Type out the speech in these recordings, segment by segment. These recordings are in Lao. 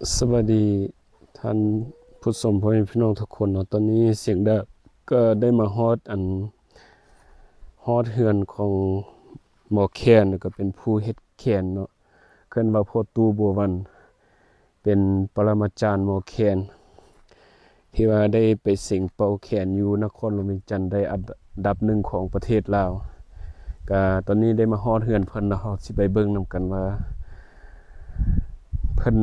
ສະບາຍດີທ່ານຜູ້ຊົມ ພໍ່ແມ່ພີ່ນ້ອງທຸກຄົນເນາະ. ຕອນນີ້ສຽງດາກກໍໄດ້ມາຮອດອັນ ຮອດເຮືອນຂອງໝໍແຄນ ແລ້ວກໍເປັນຜູ້ເຮັດແຄນເນາະ ເອີ້ນວ່າພໍ່ຕູ້ບົວວັນ ເປັນປະລະມາຈານໝໍແຄນ ທີ່ວ່າໄດ້ໄປເສັງເປົ່າແຄນຢູ່ນະຄອນຫຼວງວຽງຈັນ ໄດ້ອັນດັບໜຶ່ງຂອງປະເທດລາວ. ກະຕອນນີ້ໄດ້ມາຮອດເຮືອນເພິ່ນເນາະ, ເຮົາຊິໄປເບິ່ງນຳກັນວ່າ ເພິ່ນ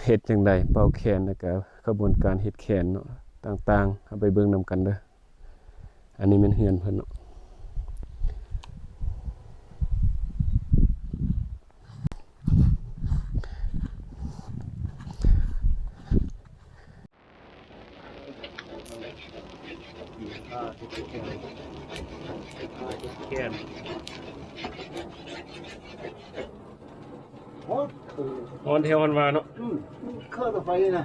ເຮັດຈັ່ງໃດ ເປົ່າແຄນ ແລ້ວກະຂະບວນການເຮັດແຄນເນາະ ຕ່າງໆ ເຮົາໄປເບິ່ງນຳກັນເດີ້. ອັນນີ້ແມ່ນເຮືອນເພິ່ນເນາະ. ຮ້ອນແທ້ຮ້ອນວ່າເນາະ. ອືມ ເຄື່ອງໄຟນະ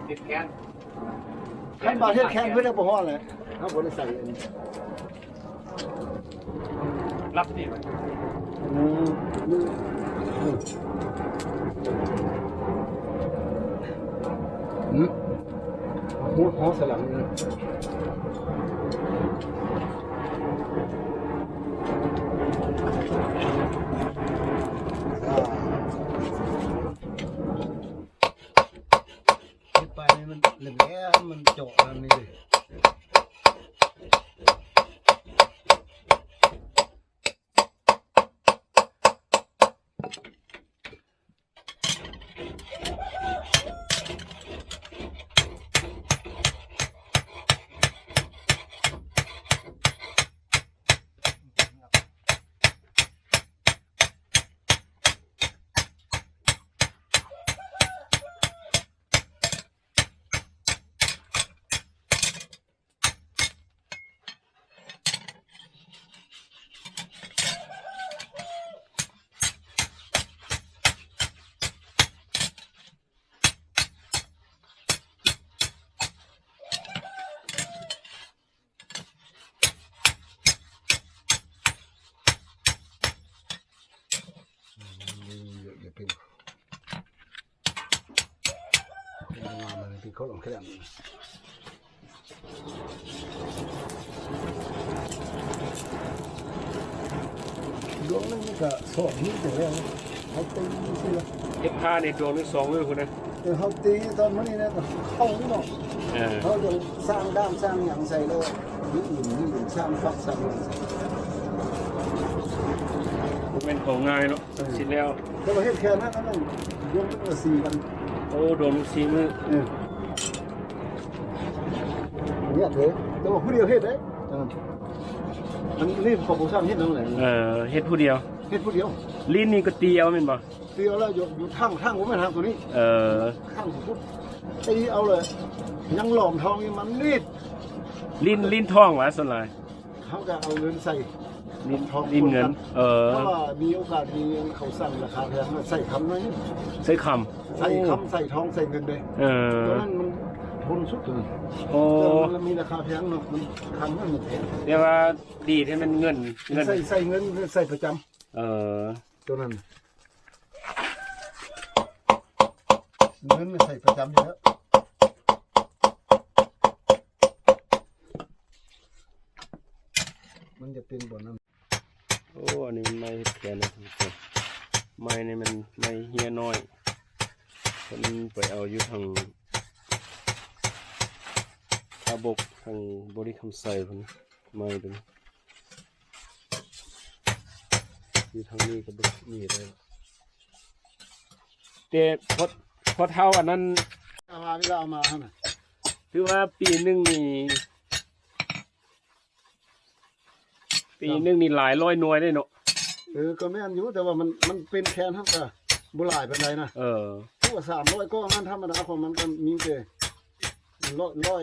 ເຮັດແຄນ ຄັນບາດເຮັດແຄນເພິ່ນບໍ່ຮອດແຫຼະ ເຮົາບໍ່ໄດ້ໃສ່ອັນນີ້ ລັບດີ. ອືມ ອືມ ອືມ ຫົວ ຫົວສະຫຼັງນີ້. ເຮັດໄປນີ້ມັນແຫຼມໆ ມັນເຈາະອັນນີ້ເດ້. ດວງໜຶ່ງມັນກະສອງມື້ຈັ່ງແລ້ວ ເຮົາຕີຊື່ລະ. ເຮັດຜ້ານີ້ດວງໜຶ່ງສອງມື້ພຸ້ນນະ. ເອີ ເຮົາຕີຕອນມື້ນີ້ນະ ເຂົ້ານີ້ເນາະ. ເອີ ເຮົາຈະສ້າງດ້າມສ້າງຫຍັງໃສ່ແລ້ວ ມີອີ່ມ ມີອີ່ມ ສ້າງຝັກສ້າງຫຍັງໃສ່ ບໍ່ແມ່ນຂອງງ່າຍເນາະ. ເອີ ຊິແລ້ວ ແຕ່ວ່າເຮັດແຄ່ນັ້ນ ອັນນັ້ນ ດວງໜຶ່ງລະສີ່ພັນ. ໂອ້ ດວງໜຶ່ງສີ່ມື້. ເອີ ງຽບເລີຍ ແຕ່ວ່າຜູ້ດຽວເຮັດເດ້. ເອີ ອັນນີ້ເຂົາບໍ່ຊ່າງເຮັດນຳແຫຼະ. ເອີ ເຮັດຜູ້ດຽວ ເຮັດຜູ້ດຽວ. ລີ້ນນີ້ກໍຕີເອົາແມ່ນບໍ່? ຕີເອົາແລ້ວ ຢູ່ ຢູ່ທາງ ທາງບໍ່ແມ່ນທາງຕົວນີ້. ເອີ ທາງພຸ້ນ ຕີເອົາເລີຍ ຍັງຫຼອມທອງຢູ່ ມັນລີດ ລີ້ນ ລີ້ນທອງຫວາ ສ່ວນຫຼາຍ. ເຮົາກໍເອົາເງິນໃສ່ ລີ້ນ ທອງ ລີ້ນເງິນ. ເອີ ເພາະວ່າມີໂອກາດ ມີເຂົາສັ່ງລາຄາແພງ ໃສ່ຄຳໜ້ອຍໜຶ່ງ. ໃສ່ຄຳ? ໃສ່ຄຳ ໂອ້ ໃສ່ທອງ ໃສ່ເງິນເດ້. ເອີ ຕົວນັ້ນມັນທົນສຸດເລີຍ. ໂອ້ ແຕ່ວ່າມັນມີລາຄາແພງເນາະ ມັນຄຳມັນແພງ. ແຕ່ວ່າດີແທ້ແມ່ນເງິນ ເງິນ ໃສ່ ໃສ່ເງິນ ໃສ່ປະຈຳ. ເອີ ຕົວນັ້ນ ເງິນໃສ່ປະຈຳຢູ່ແລ້ວ ມັນຈະເປັນບ່ອນນັ້ນ. ໂອ້ ອັນນີ້ມັນໄມ້ເຮັດແຄນນະ ໄມ້ນີ້ມັນໄມ້ເຮຍນ້ອຍ ເພິ່ນໄປເອົາຢູ່ທາງທ່າບົກ ທາງບໍລິຄຳໄຊພຸ້ນ ໄມ້ຕົວນີ້. ຢູ່ທາງນີ້ກໍບໍ່ມີໄດ້ ແຕ່ພໍ ພໍເທົ່າອັນນັ້ນ ເອົາມາເວລາເອົາມາຫັ້ນນະ ຖືວ່າປີໜຶ່ງນີ້ ປີໜຶ່ງນີ້ຫຼາຍຮ້ອຍໜ່ວຍເດ້ເນາະ. ເອີ ກໍແມ່ນຢູ່ ແຕ່ວ່າມັນ ມັນເປັນແຄນເຮົາກໍບໍ່ຫຼາຍປານໃດນະ. ເອີ ຄືວ່າສາມຮ້ອຍກ້ອງນັ້ນ ທຳມະດາຂອງມັນກໍມີແຕ່ ຮ້ອຍ ຮ້ອຍ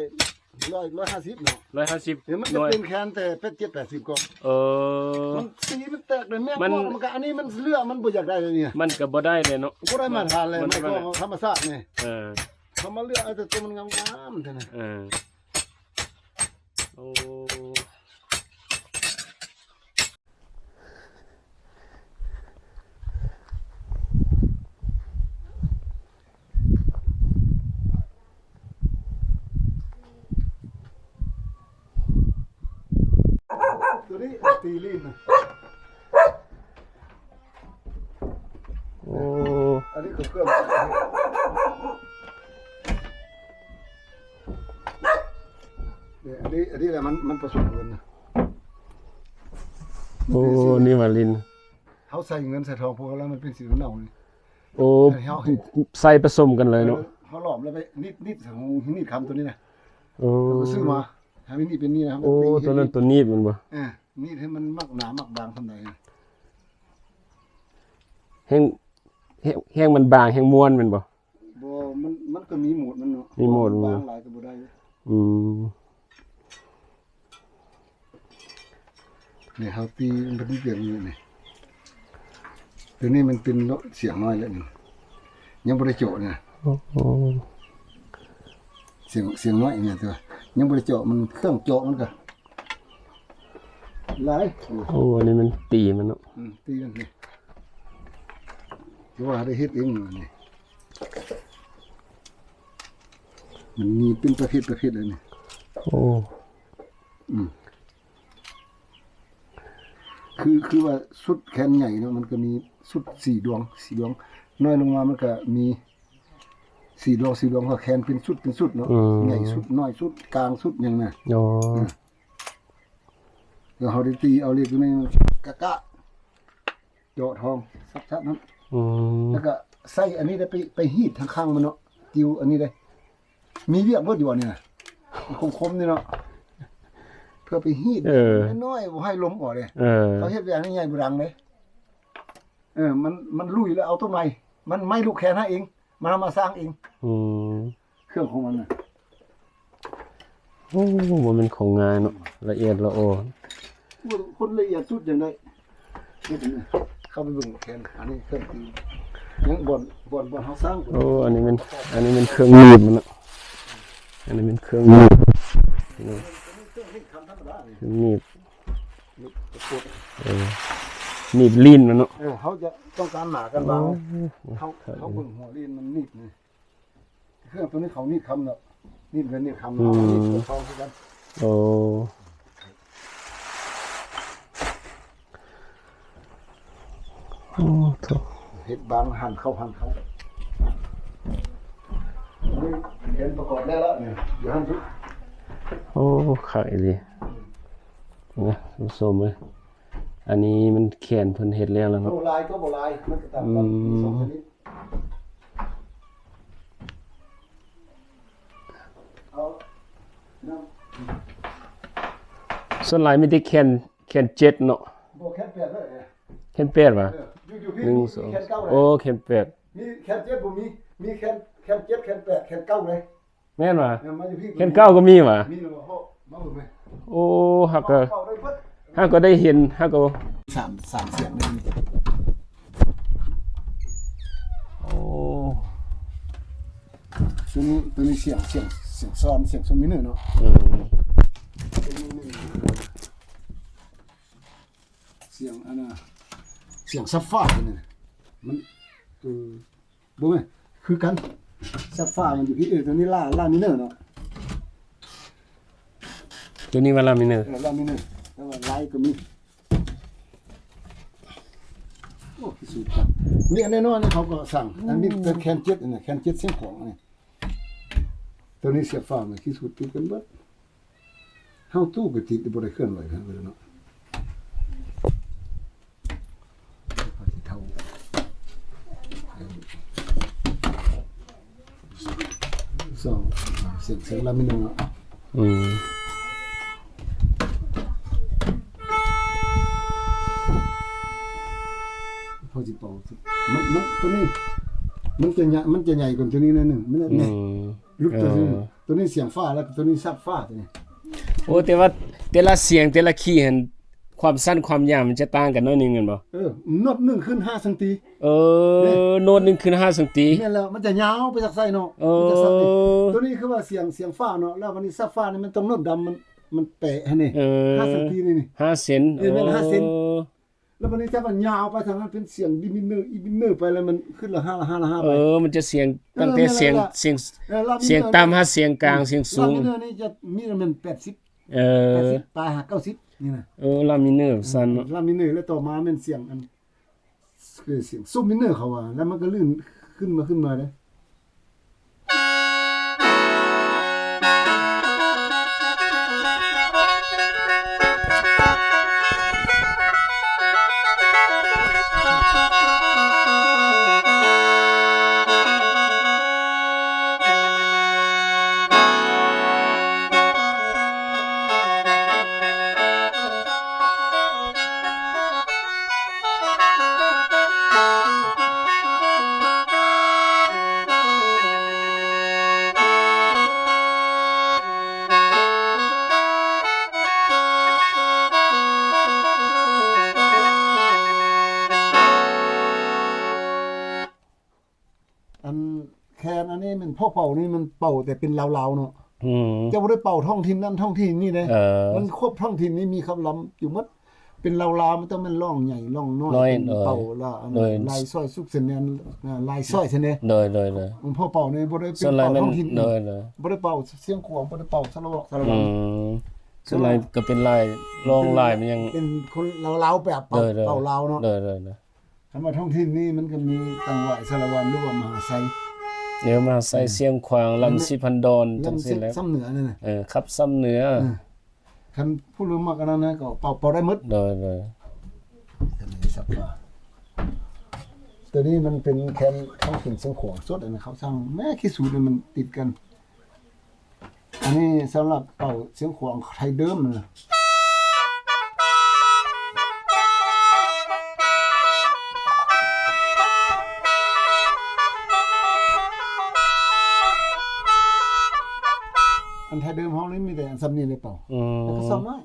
ຮ້ອຍ ຮ້ອຍຫ້າສິບເນາະ ຮ້ອຍຫ້າສິບ ເອີ ມັນຈະເປັນແຄນແຕ່ແປດ ເຈັດ ແປດສິບກ້ອງ. ເອີ ມັນສີມັນແຕກເດ້ ແມ່ນ ມັນ ພວກມັນກະ ອັນນີ້ມັນເລືອກ ມັນບໍ່ຢາກໄດ້ເລີຍນີ້ ມັນກະບໍ່ໄດ້ເລີຍເນາະ ບໍ່ໄດ້ມາດຕະຖານເລີຍ ມັນ ມັນກໍທຳມະຊາດນີ້. ເອີ ເຂົາມາເລືອກເອົາແຕ່ຕົວມັນງາມໆແທ້ນະ. ເອີ ໂອ້. ລີນນະ ໂອ້ ອັນນີ້ກໍເຄື່ອງ ນີ້ ອັນນີ້ ອັນນີ້ແຫຼະ ມັນ ມັນປະສົມກັນນະ ໂອ້ ນີ້ວ່າລີນ ເຮົາໃສ່ເງິນໃສ່ທອງພວກເຮົາແລ້ວ ມັນເປັນສີເນົ່າໆນີ້ ໂອ້ ໃສ່ປະສົມກັນເລີຍເນາະ ເຮົາຫຼອມແລ້ວໄປໜີບ ໜີບໃສ່ຮູ ໜີບຄຳໂຕນີ້ນະ ໂອ້ ເຮົາກໍຊື້ມາ ໃຫ້ມັນໜີບເປັນນີ້ນະ ໂອ້ ໂຕນັ້ນໂຕໜີບແມ່ນບໍ່? ເອີ ໜີບໃຫ້ມັນມັກໜາມັກບາງສ່ຳໃດ ແຮ່ງ ແຮ່ງ ແຮ່ງມັນບາງແຮ່ງມ່ວນແມ່ນບໍ່? ບໍ່ ມັນ ມັນກໍມີໂໝດມັນເນາະ ມີໂໝດ ບາງຫຼາຍກໍບໍ່ໄດ້ ອືມ ນີ້ເຮົາຕີມັນເປັນວຽກນີ້ ໂຕນີ້ມັນເປັນສຽງນ້ອຍແລ້ວນີ້ ຍັງບໍ່ໄດ້ເຈາະນະ ໂອ້ ສຽງ ສຽງນ້ອຍນີ້ ແຕ່ວ່າຍັງບໍ່ໄດ້ເຈາະ ມັນເຄື່ອງເຈາະມັນກໍຫຼາຍ ໂອ້ ອັນນີ້ມັນຕີມັນເນາະ ອືມ ຕີມັນນີ້ ຖືວ່າໄດ້ເຮັດເອງນີ້ ມັນມີເປັນປະເພດ ປະເພດເລີຍນີ້ ໂອ້ ອືມ ຄື ຄືວ່າຊຸດແຂນໃຫຍ່ເນາະ ມັນກໍມີຊຸດສີ່ດວງ ສີ່ດວງ ນ້ອຍລົງມາມັນກໍມີສີ່ດວງ ສີ່ດວງ ກໍແຂນເປັນຊຸດ ເປັນຊຸດເນາະ ອືມ ໃຫຍ່ຊຸດ ນ້ອຍຊຸດ ກາງຊຸດ ຫຍັງນະ ໂອ້ ອືມ ແລ້ວເຮົາໄດ້ຕີເອົາເຫຼັກຢູ່ໃນກະກະ ເຈາະທອງຊັບໆນັ້ນ ອືມ ແລ້ວກໍໃສ່ອັນນີ້ໄດ້ໄປ ໄປຮີດທາງຂ້າງມັນເນາະ ຕິວອັນນີ້ໄດ້ ມີວຽກເບິດຢູ່ອັນນີ້ນະ ມັນຄົມໆນີ້ເນາະ ເພື່ອໄປຮີດ ເອີ ນ້ອຍໆ ບໍ່ໃຫ້ລົມອອກເດ້ ເອີ ເຂົາເຮັດວຽກໃຫຍ່ບໍ່ດັງເດ້ ເອີ ມັນ ມັນລຸຍແລ້ວເອົາໂຕໃໝ່ ມັນໄໝ້ລູກແຂນໃຫ້ເອງ ມັນເອົາມາສ້າງເອງ ອືມ ເຄື່ອງຂອງມັນນະ ໂອ້ ບໍ່ແມ່ນຂອງງ່າຍເນາະ ລະອຽດລະອໍ ຄົນລະອຽດສຸດຈັ່ງໃດ ເຂົ້າໄປເບິ່ງແຂນ ອັນນີ້ເຄື່ອງຕີ ຍັງບ່ອນ ບ່ອນ ບ່ອນເຮົາສ້າງ ໂອ້ ອັນນີ້ແມ່ນ ອັນນີ້ແມ່ນເຄື່ອງໜີບມັນເນາະ ອັນນີ້ແມ່ນເຄື່ອງໜີບ ເຄື່ອງໜີບ ເອີ ໜີບລີນມັນເນາະ ເອີ ເຮົາຈະຕ້ອງການໜາການບາງ ເຮົາ ເຮົາເບິ່ງຫົວລີນມັນໜີບນີ້ ເຄື່ອງໂຕນີ້ເຂົາໜີບຄຳເນາະ ໜີບເງິນໜີບຄຳ ອືມ ເຮົາໜີບເງິນທອງຄືກັນ ໂອ້ ໂອ້ໂທ້ ເຮັດບາງຫັນເຂົ້າ ຫັນເຂົ້າ ນີ້ເຫັນປະກອບແລ້ວລະນີ້ ຢູ່ຫັ້ນພຸ້ນ ໂອ້ ຄັກອີ່ຫຼີ ນະ ທ່ານຜູ້ຊົມເອີຍ ອັນນີ້ມັນແຂນເພິ່ນເຮັດແລ້ວລະເນາະ ໂຕຫຼາຍກໍບໍ່ຫຼາຍ ມັນກໍຕາມກັນ ອືມ ມີສອງຊະນິດ ສ່ວນຫຼາຍມີແຕ່ແຂນ ແຂນເຈັດເນາະ ບໍ່ ແຂນແປດເລີຍ ແຂນແປດຫວາ? ເອີ ຢູ່ ຢູ່ພີ້ ໜຶ່ງ ມີ ສອງ ມີແຂນເກົ້າເລີຍ ໂອ້ ແຂນແປດ ມີແຂນເຈັດບໍ່ມີ ມີແຂນ ແຂນເຈັດ ແຂນແປດ ແຂນເກົ້າເລີຍ ແມ່ນຫວາ? ເອີ ມາຢູ່ພີ້ ແຂນເກົ້າກໍມີຫວາ? ມີແລ້ວບໍ່? ເຮົາມາເບິ່ງແມ່ ໂອ້ ຫາກກໍ ເວົ້າໄດ້ເບິດ ຫາກກໍໄດ້ເຫັນ ຫາກກໍ ສາມ ສາມສຽງເລີຍ ໂອ້ ໂຕນີ້ ໂຕນີ້ສຽງ ສຽງ ສຽງຊອນ ສຽງໂຊມີເນີເນາະ ເອີ ສຽງອັນນ່າ ສຽງຊັບຟານີ້ ມັນ ເອີ ບໍ່ແມ່ນ ຄືກັນ ຊັບຟາມັນຢູ່ພີ້ ເອີ ໂຕນີ້ລາ ລາມີເນີເນາະ ໂຕນີ້ວ່າລາມີເນີ ເອີ ລາມີເນີ ແຕ່ວ່າລາຍກໍມີ ໂອ້ ພິສູດກັນ ນີ້ແນ່ນອນ ເຂົາກໍສັ່ງ ອັນນີ້ເປັນແຄນເຈັດ ອັນນີ້ແຄນເຈັດສຽງຂອງ ອັນນີ້ ໂຕນີ້ສຽບຟ້າວ ແມ່ນທີ່ສຸດຕິດກັນເບິດ ເຮົາຕູ້ໄປຕິດ ບໍ່ໄດ້ເຄື່ອນໄຫວເພິ່ນເລີຍເນາະ ເຂົາຊິເທົ່າ ສອງ ສາມ ສຽງ ສຽງລາມີເນີເນາະ ອືມ ພໍຊິເປົ່າ ມັນ ມັນ ໂຕນີ້ ມັນຈະໃຫຍ່ ມັນຈະໃຫຍ່ກວ່າໂຕນີ້ໜ້ອຍໜຶ່ງ ມັນ ອືມ ນີ້ ຫຼຸດໂຕນີ້ ເອີ ໂຕນີ້ສຽງຟ້າ ແລ້ວໂຕນີ້ຊັບຟ້າ ໂຕນີ້ ໂອ້ ແຕ່ວ່າແຕ່ລະສຽງ ແຕ່ລະຄີຫັ້ນ ຄວາມສັ້ນຄວາມຍາວມັນຈະຕ່າງກັນໜ້ອຍໜຶ່ງແມ່ນບໍ່? ເອີ ໂນດໜຶ່ງຂຶ້ນຫ້າຊັງຕີ ເອີ ໂນດໜຶ່ງຂຶ້ນຫ້າຊັງຕີ ແມ່ນແລ້ວ ມັນຈະຍາວໄປຈາກໄສເນາະ ເອີ ມັນຈະສັ້ນນີ້ ໂຕນີ້ຄືວ່າສຽງ ສຽງຟ້າເນາະ ແລ້ວບາດນີ້ຊັບຟ້ານີ້ມັນຕ້ອງໂນດດຳ ມັນ ມັນແປະຫັ້ນນີ້ ເອີ ຫ້າຊັງຕີນີ້ ນີ້ ຫ້າເຊັນ ເອີ ແມ່ນຫ້າເຊັນ ໂອ້ ແລ້ວບາດນີ້ຖ້າມັນຍາວໄປທາງນັ້ນເປັນສຽງດີມິນເນີ ອີມິນເນີໄປແລ້ວມັນຂຶ້ນລະຫ້າ ລະຫ້າ ລະຫ້າໄປ ເອີ ມັນຈະສຽງ ເອີ ຕັ້ງແຕ່ ແມ່ນແລ້ວ ສຽງ ລະ ສຽງ ເອີ ລະມິນເນີ ສຽງຕ່ຳຫາສຽງກາງ ສຽງສູງ ລະມິນເນີນີ້ຈະມີປະມານແປດສິບ ເອີ ແປດສິບປາຍຫາເກົ້າສິບ ນີ້ນະ ເອີ ລາມີເນີຊັ້ນເນາະ ລາມີເນີ ແລ້ວຕໍ່ມາແມ່ນສຽງອັນ ຄືສຽງໂຊມີເນີເຂົາວ່າ ແລ້ວມັນກໍລື່ນຂຶ້ນມາ ຂຶ້ນມາເດ້. ອັນແຄນອັນນີ້ແມ່ນພໍ່ເປົ່ານີ້ມັນເປົ່າແຕ່ເປັນລາວໆເນາະ ອືມ ເຈົ້າບໍ່ໄດ້ເປົ່າທ້ອງຖິ່ນນັ້ນທ້ອງຖິ່ນນີ້ເດ້ ເອີ ມັນຄວບທ້ອງຖິ່ນນີ້ມີຄຳລຳຢູ່ໝົດ ເປັນລາວໆ ມັນຕ້ອງແມ່ນຮ້ອງໃຫຍ່ຮ້ອງນ້ອຍ ນ້ອຍ ເປັນເປົ່າລະ ເອີ ລາຍຊອຍສຸກສະແນນ ລາຍຊອຍຊະແນ ໂດຍໆໆ ຂອງພໍ່ເປົ່ານີ້ບໍ່ໄດ້ເປັນເປົ່າທ້ອງຖິ່ນ ໂດຍໆ ບໍ່ໄດ້ເປົ່າສຽງຂວາງ ບໍ່ໄດ້ເປົ່າສາລະວັກສາລະວັນ ອືມ ສ່ວນຫຼາຍກໍເປັນລາຍ ຮ້ອງລາຍ ມັນຍັງເປັນຄົນລາວໆ ແບບເປົ່າ ໂດຍໆ ເປົ່າລາວເນາະ ໂດຍໆ ຄັນວ່າທ້ອງຖິ່ນນີ້ມັນກໍມີຕັງຫວາຍສາລະວັນ ຫຼືວ່າມະຫາໄຊ ເອີ ມະຫາໄຊ ອືມ ສຽງຂວາງ ລຳສີພັນດອນ ຈັ່ງຊີ້ແຫຼະ ລຳສຳເໜືອນັ້ນນະ ເອີ ຂັບສຳເໜືອ ເອີ ຄັນຜູ້ລາວມັກອັນນັ້ນນະ ກໍເປົ່າ ເປົ່າໄດ້ໝົດ ໂດຍໆ ຕົວນີ້ມັນເປັນແຄນທ້ອງຖິ່ນຊຽງຂວາງສົດ ອັນນັ້ນເຂົາສ້າງແມ້ ຄີສູດນີ້ມັນຕິດກັນ ອັນນີ້ສຳລັບເປົ່າສຽງຂວາງໄທເດີມນະ ອັນໄທເດີມເຮົານີ້ມີແຕ່ອັນສ່ຳນີ້ເລີຍເປົ່າ ອືມ ແລ້ວກໍສ່ຳນ້ອຍ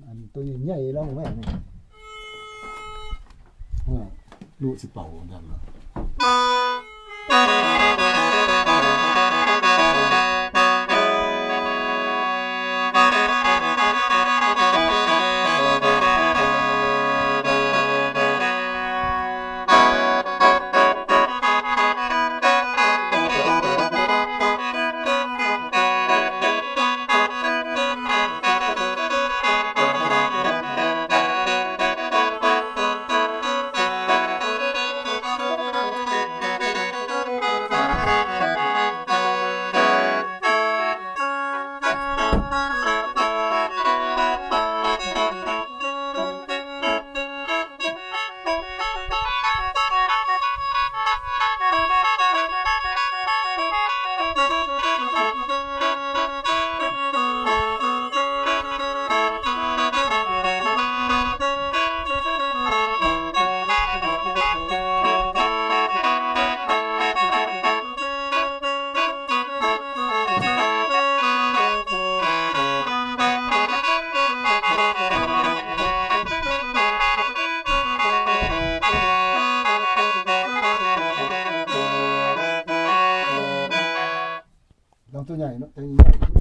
ອັນໂຕໃຫຍ່ໆ ລອງແມ່ນີ້ ໂອ້ຍ ລູກຊິເປົ່ານຳ. ລຳຕົວໃຫຍ່ເນາະ ຕົວໃຫຍ່